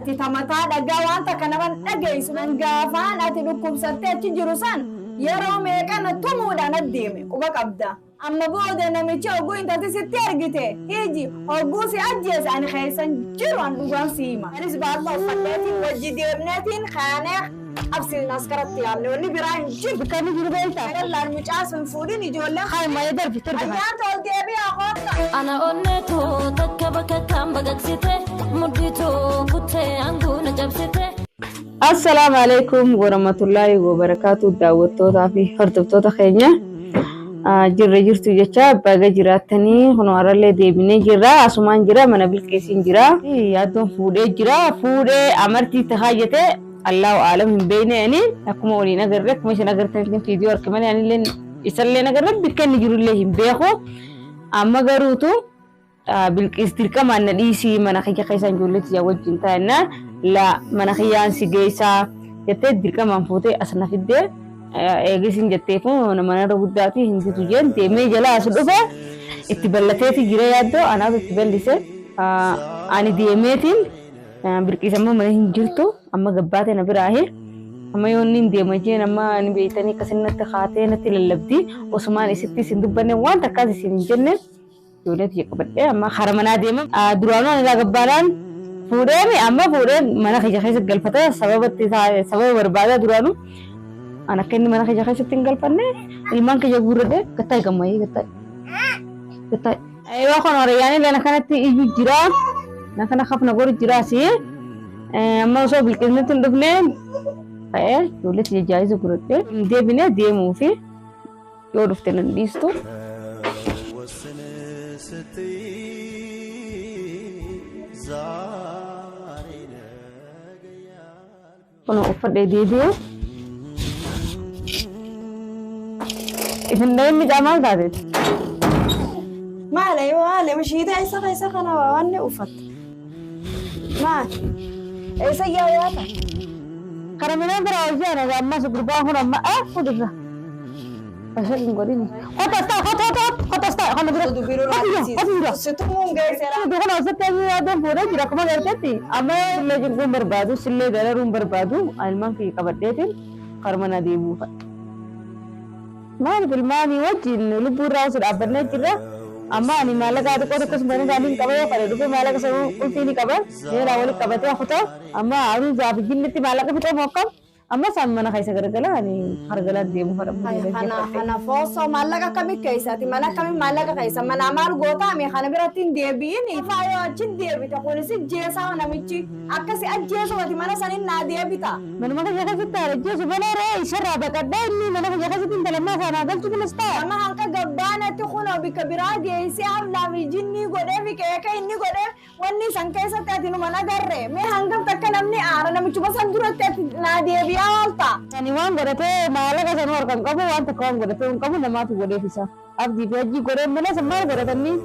Ati ta mataa dhagaa waan takka nama hin dhageessu. An gaafaan ati dhukkubsattee achi jiru san yeroo meeqa na tumuudhaan addeeme quba qabda. Amma booda namichi hogguu intalti sitti ergite hiji hogguu si ajjeese ani keessa hin jiru an dhugaan si hima. Anis baalloo uffadheetiin wajji deemneetiin kaanee qabsiisna askaratti yaamne wanni biraa hin jiru. Bakka inni jiru beektaa? Dallaan mucaa sun fuudhin ijoolleen Haa malee darbi torba. Ayyaantu ol deebi'aa kootta. Ana onneetu takka bakakkaan baqaqsite mudhiitu kuttee aanguuna cabsite. Assalaamu alaikum warahmatullaahi wabarakaatu daawwattootaa fi hordoftoota keenya jirra jirtu jecha baga jiraattanii kun har'allee deebinee jirra asumaan jira mana bilqeessiin jira yaaddoon fuudhee jira fuudhee amartii tahaa jete Allahu aalam hin beekne ani akkuma waliin agarre akkuma isin agartanitti viidiyoo arge malee anillee isallee agarre bakka inni jirullee hin beeku amma garuutu Bilqiis dirqamaan na dhiisii mana kiyya keessaan ijoollee tiyya wajjin taa'ennaan laa mana kiyyaan si geessaa jettee dirqamaan fuutee as na fiddee eegisiin jetteefu manarra guddaati hin didu jeen deemee jalaa as dhufe itti ballateeti jira yaaddoo anaatu itti ballise ani deemeetiin Bilqiis ammoo mana hin jirtu amma gabbaatee na biraahi amma yoo inni hin deema jeen amma ni beeytanii akkasin natti kaatee natti lallabdi osumaan isitti isin dubbanne waan takkaas isin hin jenne ijoollee tiyya qabadhee amma kara manaa deema. Duraanuu ani irraa gabbaadhaan fuudheemi amma fuudhee mana kiyya keessa galfata sababa itti sababa barbaadaa duraanuu an akka inni mana kiyya keessatti hin galfanne ilmaan kiyya guurradhee gattaa'e gammayee gattaa'e gattaa'e. Yoo kan horiyyaan illee akkanatti iyyuu jira na kana kafna godhu jira asii amma osoo bilqilnitti hin dhufne ta'ee ijoollee tiyya jaayiza guurradhee hin deebine deemuu fi yoo dhufte nan dhiistu. Kun uffadhee deebi'e. Isin dhaheen micaa maal taateeti? Maali maali mishiitaa isa keessa kana waan uffatte. Maali? Eessa yaa yaata? Kana midhaan biraa hojii ana ammas gurbaan kun amma ah fuudhirra. Osoo hin godhini. Kottu as ta'a kottu kottu kottu as ta'a kana dura. Kottu jira kottu jira. Situmuun geesseera. Nuti kun asitti asii yaadoon fuudhee jira akkuma gartetti amma illee cinquun barbaadu sillee dararuun barbaadu ilmaan kiyya qabadheetiin karma na deebi'uu fadha. Maaliif ilmaanii wajjin lubbuu irraa osoo dhaabbannee jirra amma ani maallaqa xiqqoo tokkos mana isaanii hin qaba yoo fadhe dhufee maallaqa sanuu qulfii ni qaba meeraa walitti qabatee kutaa amma aruuzaa fi jinnitti maallaqa fixee moo akkam Amma isaan mana keessa garagala ani hargalaan deemu fadha Haya kana kana foosoo maallaqa akkami keessaati mana akkami maallaqa keessa manaa maal gootaa mee kana biratti hin deebi'in faayoo achi deebite kunis jeesaa namichi akkasi ajjeesu ati mana sanin naa deebita. Manuma kiyya keessatti haadha ajjeesu malee ree isarraa baqadhee inni mana kiyya keessatti intala ammaa isaa naa galchu kunis ta'a. Nama hanqa gabbaanatti kunoo bikka biraa geessee hablaa fi jinnii godhee fi qeeqa inni godhee Wanni san keessatti ati numa hin agarre. Mee hangam takka namni aara namichuma san duratti ati naa deebi'aa oolta. Ani waan godhatee maalaqa sanuu harka hin qabu waan takka waan godhatee hin qabu namaatu godheef isa. Abdii fi hajjii godheen malee san maal godhatanii?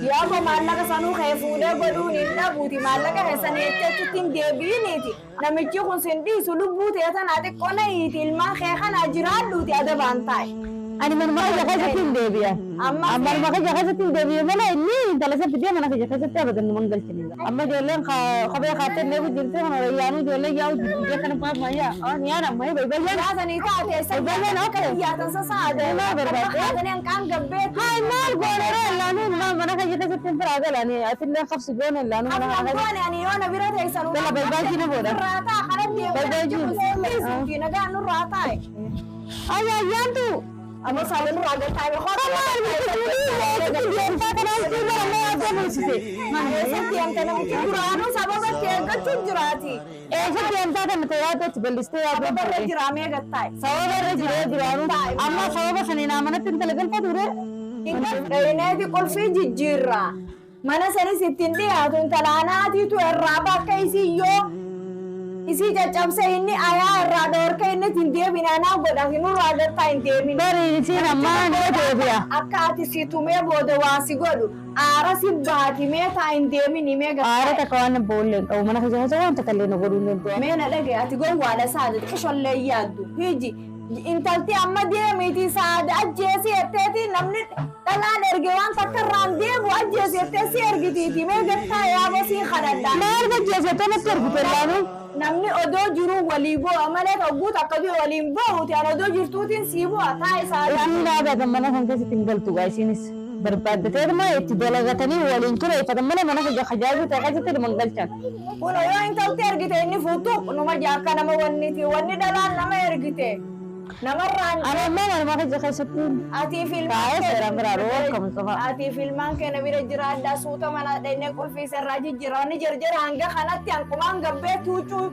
Yaaboo maallaqa sanuu kee fuudhee godhuun hin dhabuuti maallaqa kee san eettee achitti hin deebi'iniiti. Namichi kun sin dhiisu lubbuu tee tanaa xiqqoo nahiiti ilmaan kee kanaa jiraadhuuti adabaan taa'i. Ani manuma kiyya keessatti hin deebi'a. Amma An manuma kiyya keessatti hin deebi'e malee inni intala isa fidee mana kiyya keessatti abadan numa hin galchine. Amma ijoolleen kophee kaattee hin eegu jirti kun yaanuu ijoolleen yaa'u jirti ijee kana maaf yaa aan yaan amma hee baybayyaan. Yaatanii taate eessa Baybayyaan akka okay. iyyaatan sasaade Maal barbaadde? Haatanii hanqaan gabbeetti. Haay maal goone ree laanuu mana kiyya keessatti hin firaa galani atillee qabsi goone laanuu mana Amma kana keessatti. goone ani yoo na bira teessan Dhala barbaachii na godha. Nurraa taa kana deemu Barbaachii. namichi kun nagaa nurraa taa'e. Ay ayyaantu. Amma saala nurraa galtaa'e Eessatti deemte namichi duraanuu sababa itti eeggachuu jiraati. Eessatti deemtaa kana ta'e yaaddotti bal'istee yaaddoon Sababa irra ta'e. jira mee gattaa'e. Sababa irra jiree duraanuu. Amma sababa saniin amanatti intala galfatu ree. Dhayneeti qulfii jijjiirraa. Mana sanis itti hin dhiyaatu intala anaatiitu irraa bakka isii yoo isii caccabsee inni ayaa irraa dhoorkee inni itti hin deebine anaa godha nurraa gattaa hin deemin. Bari isiin ammaa ni deebi'a. Akka ati si tumee booda waa si godhu aara si baati mee taa hin deemini mee Aara gattaa. takka waan boollee hin qabu mana keessa keessa waan takka illee na godhuu hin danda'u. Mee na dhagaye ati gowwaadha saada xiqishollee yaaddu hiji Intalti amma deemiiti saada ajjeesi jetteeti namni dhalaan erge waan takka irraan deemu ajjeesi jettee si ergitiiti mee gattaa yaaboo siin kadhadha. Maal ajjeese natti ergite laanu? Namni odoo jiruu walii bu'a malee hogguu takka du'e waliin bu'uuti ani odoo jirtuutiin sii bu'a taa'e saadaan. Isiin dhaabatan mana kan keessatti hin galtu gaa isinis. Barbaaddateetuma itti dalagatanii waliin kireeffatan malee mana kajaajuu ta'e keessatti dhuma hin galchan. Kun yoo intalti ergite inni fuutu numa jaakka nama wanniti wanni dhalaan nama ergite namarraan Ani ammoo manuma keessa keessatti atiif taa'ee seeraan biraa dhoo akka Mustafaa. Atiif ilmaan keenya bira jiraadhaa suuta mana dhaqnee qulfii irraa jijjiira wanni jarjara hanga kanatti hanqumaan gabbee tuucuu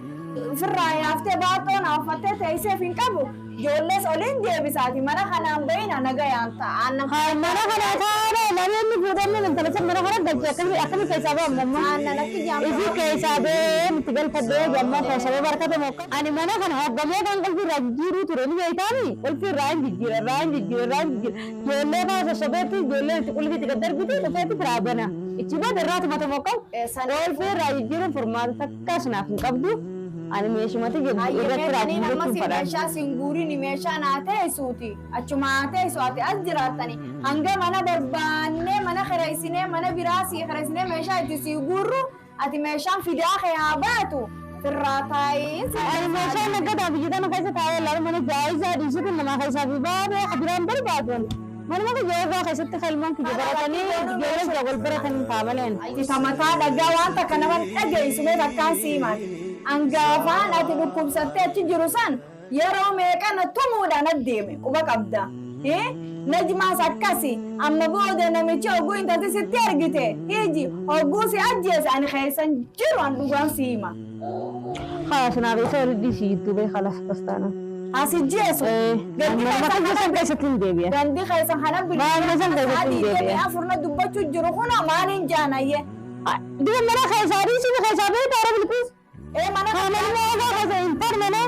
ofirraa yaaftee baatoo naaffattee teesseef hin qabu ijoollees oliin deebisaati mana kanaan bahina nagayaan ta'a. Haa mana kana taa'ee namni fuudhamne intala san mana kana galche akkami akkami keessaa ba'amu ammoo. Aannan akka jaamsa. Isi keessaa ba'ee itti galfadhee jammaa kan sababa harkate mookka. Ani mana kana hoggamee kan qulfii irraa jijjiiruu ture ni beektaani. Qulfii irraa hin jijjiira irraa hin jijjiira irraa hin jijjiira. Ijoollee kana sossobeetti ijoollee itti qulfii itti gad darbiti dhufeetti biraa bana. Ichi booda irraa tumata mookka. Qulfii irraa jijjiiruun furmaata takka sinaaf hin qabdu. Ani meeshumatti jedhu irratti Meeshaaleen amma raawwachuun si fadhaan. meeshaa sin guurini meeshaa naa teessuuti. Achuma haa teessu ati as jiraattani. Hanga mana barbaannee mana kireessinee mana biraa sii kireessinee meeshaa itti sii guurru ati meeshaan fidaa kee haa baatu. Firraa taa'iin si Ani meeshaan naggadaa biyya tana keessa taa'ee ilaalu mana jaayizaa dhiisuutiin namaa keessaa fi baabee biraan barbaadan. Manuma kiyya keessatti kalmaan kiyya baratanii ijoollee jira wal baratanii taa'amaleen. Ati mataa dhagaa waan takka nama dhageessu mee takkaan sii himaati. Hangaafaan ati dhukkubsattee achi jiru san yeroo meeqana tumuudhaan adeeme quba qabda. Najmaas akkasi amma booda namichi hogguu intalti sitti argite hiji hogguu si ajjeese ani keessan jiru an dhugaan si hima. Khalas naaf isa walitti dhiisii jidduu bee khalas akkas taana. Asi jeesu. Gandi Manuma keessan kiyya san keessatti hin deebi'a. Gandi keessan kana Maal san keessatti hin deebi'a. afurna dubbachuu jiru kuna maaliin jaanayye. Diba mana keessaa dhiisii keessaa bee taara bilqiis. Ee mana Haa manuma ogaa keessa hin taane mana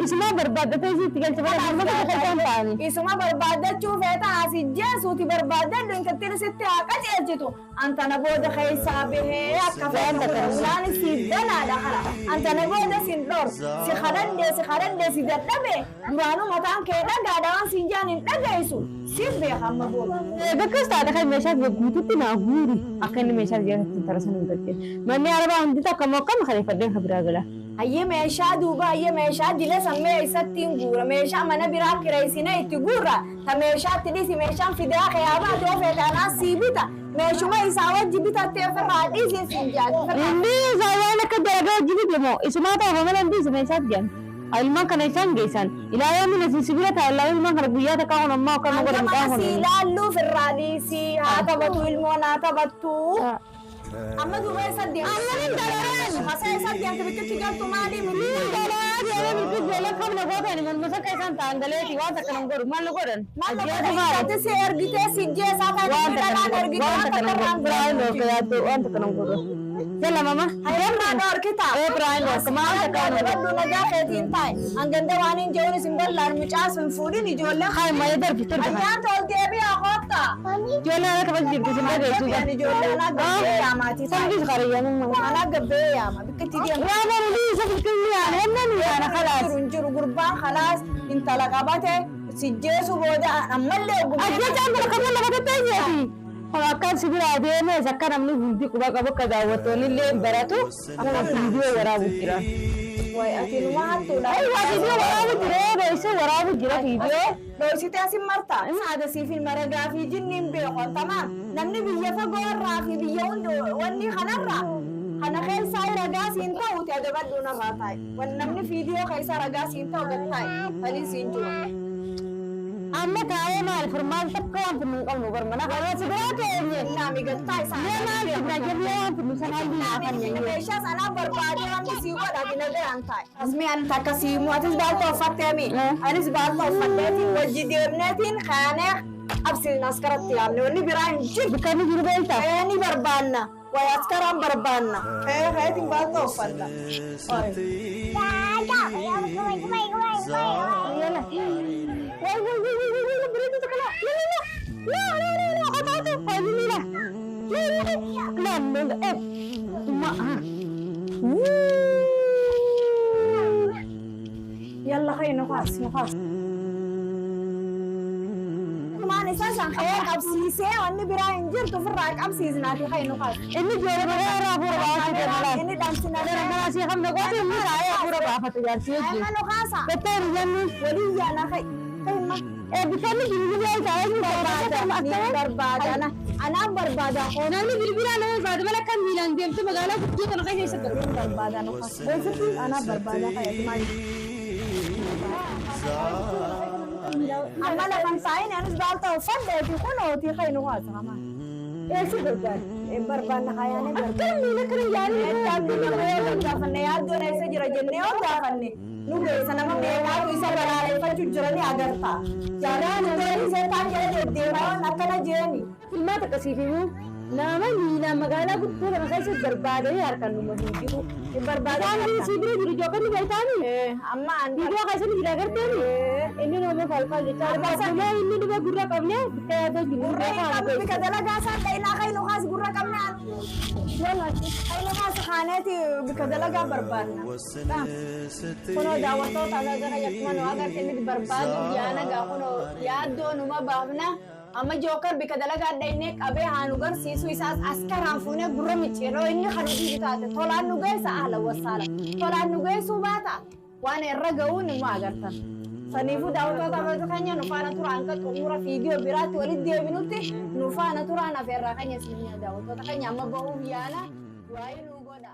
isuma barbaaddatee isii itti galche bara manuma kiyya keessa hin taane. Isuma barbaaddachuu feeta asi jeesuuti barbaaddadhu intaltiin sitti haa qajeelchitu. Antana booda keessaa bahee akka feetu ulaan si banaadha kana. Antana booda sin dhor si kadhadhee si kadhadhee si dadhabe duraanuu mataan kee dhagaadha waan siin jaan hin dhageessu si beeka amma booda. Bakkas taate kan meeshaa guututti naa guuri akka inni meeshaa keessatti hin tarasan hin galchine. Manni arabaa hundi takka mokkama kaleeffadheen kan biraa gala. Hayyee meeshaa duuba hayyee meeshaa dila sammee isatti hin guura meeshaa mana biraa kireessine itti guurra ta meeshaatti dhisi meeshaan fidaa kee haa baate of eeganaa sii bita meeshuma isaa wajji bitattee ofirraa dhiisin siin jaati. Inni isaa waan akka dalagaa hojii fide moo isumaa ta'e malee hundi isa meeshaatti jedhan. Ilmaan kana isaan geessan. Ilaalaa mina si bira taa'e ilaalaa ilmaan kana guyyaa takkaa kun ammaa akka nama godhan Hanga mucaan mana kun. sii ilaalluuf irraa dhiisii haa taphatu ilmoon haa taphattu. Amma duuba isa deemtu. Amma ni dalaan. Masa isa deemtu biqichi galtu maali miti. Dalaa deemee bilbil ijoolleen qabna gootani manuma sakka isaan ta'an galeeti waan takka nan godhu maal nu godhan. Maal Ajjeetu maali? godhan si ergitee si jeesaa Waan taate takka dhalaan nan godhu. ergitee Waan waan takka nan takka irraan godhu. Biraan dhorka yaaddu waan takka nan godhu. Jala mama. Hayyammaa dhorkita. Ee biraan dhorka maal takka nan godhu. Dabadhu nagaa keetiin taa'e. Hanganda waan hin jehuun isin bal'aan mucaa sun fuudhin ijoolleen. Hayi malee darbi turte. Ayyaan tol deebi'aa koottaa. Ijoolleen akka kabaj jirti isin dhageessu. Deebi'an ijoolleen anaa gabbee yaamaati. Sangiis qariyyaa mama. Anaa gabbee yaama bikkitti deemu. Waa barulii isa bilbilli yaana hennaan yaana khalaas. Jiru hin jiru gurbaan khalaas intala qabate si jeesu booda ammallee ogummaa. Ajjechaan kun akkamiin lafa tattaa'eeti. Kun akkaan si biraa deemes akka namni hundi quba qabu akka daawwattoonni illee baratu akkuma viidiyoo waraabu jira. Wayi ati numa hattuudha. Aywa viidiyoo waraabu jira dho'isee waraabu jira viidiyoo. Dho'isitee asin marta. Haadha siif ilma ragaa fi jinni hin beeku tamaam. Namni biyya fagoo irraa fi biyya hundi wanni kanarraa kana keessaa ragaa siin ta'uti adabadhu narraa taa'e. Wanni namni viidiyoo keessaa ragaa siin ta'u gad taa'e. Tanii siin jiru. Amma taa'ee maal furmaata takka waan fudhu hin qabnu bar mana kana si biraa teenye. Naami gad taa'e isaa. Mee maal fidna jennee waan fudhu sana halluu naa kan nyaanyu. Meeshaa sanaa barbaadee wanti sii godha ati nagayaan taa'e. Asmi ani takka sii mu atis baalta uffattee mi? Anis baalta uffadheetiin wajji deemneetiin kaanee qabsiin askaratti yaamne wanni biraa hin jiru. Bakka inni jiru beektaa? Ee ni barbaanna. Wayi askaraan barbaanna. Ee keetiin baalta uffanna. Yala. Wai wai wai wai wai wai berarti tu kalau la la la la la la la kata tu kau ni lah. La la la la eh mak ha. Yalla khayr nuqaas nuqaas. san ka'ee qabsiisee wanni biraa hin jirtu ofirraa qabsiisnaati ka'e nu kaas. Inni ijoollee bara irraa hafuura baafatu deema. Inni dhamsina. Gara kana si hamna goote inni raayyaa hafuura baafatu jaarsi wajjin. Amma nu kaasa. Bettee hin jennu. Walii yaana ka'e. Ka'e Eebbifamni bilbilaa isaa eenyu barbaada? Ni barbaada. Anaan barbaada. Namni bilbilaa nama barbaada malee akka miilaan deemtu magaalaa guddoo kana keessa eessa darbu? Ni barbaada nu kaasa. Beeksifti anaan barbaada ka'e maali? Amma lafan taa'in anis baalta uffadheeti kunooti ka'e nu kaasa kamaa. Eessi barbaada? Barbaanna kayaanii barbaada. Akkam miila kana yaalii Gaafanne yaaddoon eessa jira jennee yoo gaafanne nu geessa nama meeqaatu isa balaaleffachuu jiranii agarta. Jaalaan ijoollee seetaan jala deddeemaa waan akkana jeeni. Filmaata akkasiif himuu nama miilaan magaalaa guddoo kana keessa barbaadanii harkaan numa hin jiru. Hin barbaadan. Isaan si bira jiru ijoolleen beektaani. Amma an Viidiyoo keessatti jira agarteeni. Inni nama falfal jechaa argaa inni dhibee gurra qabne bikka yaadoo jiru. Gurra hin qabnu bika dalagaa isaan dhayinaa kan nu kaas gurra qabne an. Kan nu kaas kaaneeti bika dalagaa barbaadna. Kunoo daawwattoota alagaa akkuma nu agartanitti barbaadu yaana gaa kunoo yaaddoo numa baafna. Amma jookar bika dalagaa dhaynee qabee haa nu garsiisu isaas askaraan fuunee gurra micciiroo inni kan hojii taate tolaan nu geessa ahla wasaala. Tolaan nu geessuu baata waan irra ga'uu nima agartan. Saniifuu daawwattoota afeerraa keenya nu faana turaan kan xumura viidiyoo biraatti walitti deebinutti nu faana turaan afeerraa keenya siin daawwattoota keenya amma bahuuf yaala waa'ee nu godha.